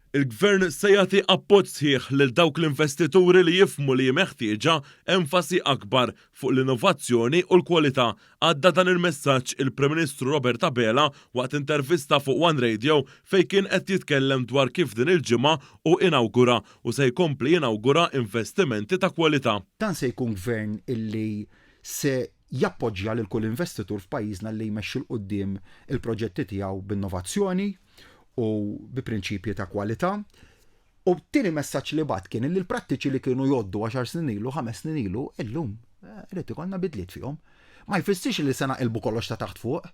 Il-Gvern se jagħti appoġġ sħiħ lil dawk l-investituri li jifhmu li hi meħtieġa enfasi akbar fuq l-innovazzjoni u l-kwalità. Għadda dan il-messaġġ il-Prim Ministru Robert Abela waqt intervista fuq One Radio fejn kien qed jitkellem dwar kif din il-ġimgħa hu inawgura u se jkompli jinawgura investimenti ta' kwalità. Dan se jkun Gvern illi se jappoġġja lil kull investitur f'pajjiżna li jmexxi 'l quddiem il-proġetti tiegħu b'innovazzjoni, u bi prinċipji ta' kwalità. U t-tieni messaġġ li bagħat kien li l-prattiċi li kienu jgħoddu għaxar snin ilu, ħames snin ilu, illum eh, irid ikollna bidliet fihom. Ma jfissirx li se naqilbu kollox ta' taħt fuq,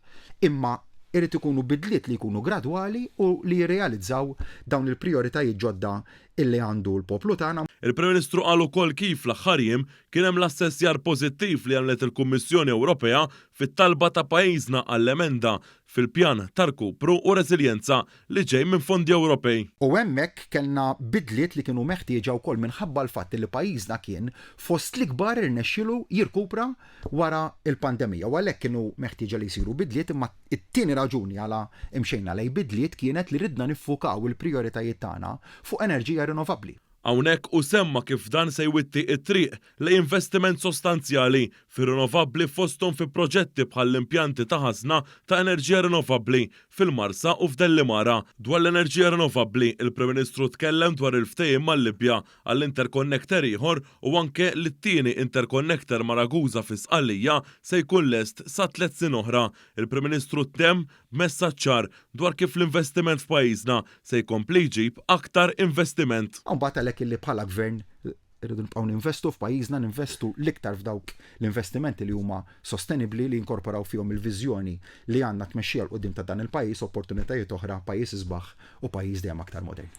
imma irid ikunu bidliet li jkunu gradwali u li jirrealizzaw dawn il-prijoritajiet ġodda illi għandu l-poplu tagħna. Il-Prim Ministru qal ukoll kif fl-aħħar jiem kien hemm l-assessjar pożittiv li għamlet il-Kummissjoni Ewropea fit-talba ta' pajjiżna għall-emenda fil-Pjan ta' Rkupru u Reżiljenza li ġej minn fondi Ewropej. U hemmhekk kellna bidliet li kienu meħtieġa wkoll minħabba l-fatt li pajjiżna kien fost l-ikbar irnexxielu jirkupra wara l-pandemija u għalhekk kienu meħtieġa li jsiru bidliet imma t-tieni raġuni għala imxejna lejn bidliet kienet li ridna niffukaw il-prijoritajiet tagħna fuq enerġija rinnovabbli. Hawnhekk hu semma kif dan se jwitti t-triq lejn investiment sostanzjali fir-rinnovabbli fosthom fi proġetti bħall-impjanti ta' ħażna ta' enerġija rinnovabbli fil-Marsa u f'Dellimara. Dwar l-enerġija rinnovabbli, il-Prim Ministru tkellem dwar il-ftehim mal-Libja għal interconnector ieħor u anke li t-tieni interconnector ma' Ragusa fi Sqallija se jkun lest sa tliet snin oħra. Il-Prim Ministru temm b'messaġġ ċar dwar kif l-investiment f'pajjiżna se jkompli jġib aktar investiment. Imbagħad għalhekk illi bħala Gvern Irridu nibqgħu ninvestu f'pajjiżna, ninvestu l-iktar f'dawk l-investimenti li huma sostenibbli, li jinkorporaw fihom il-viżjoni li għandna tmexxija 'l quddiem ta' dan il-pajjiż, opportunitajiet oħra, pajjiż isbaħ u pajjiż dejjem aktar modern.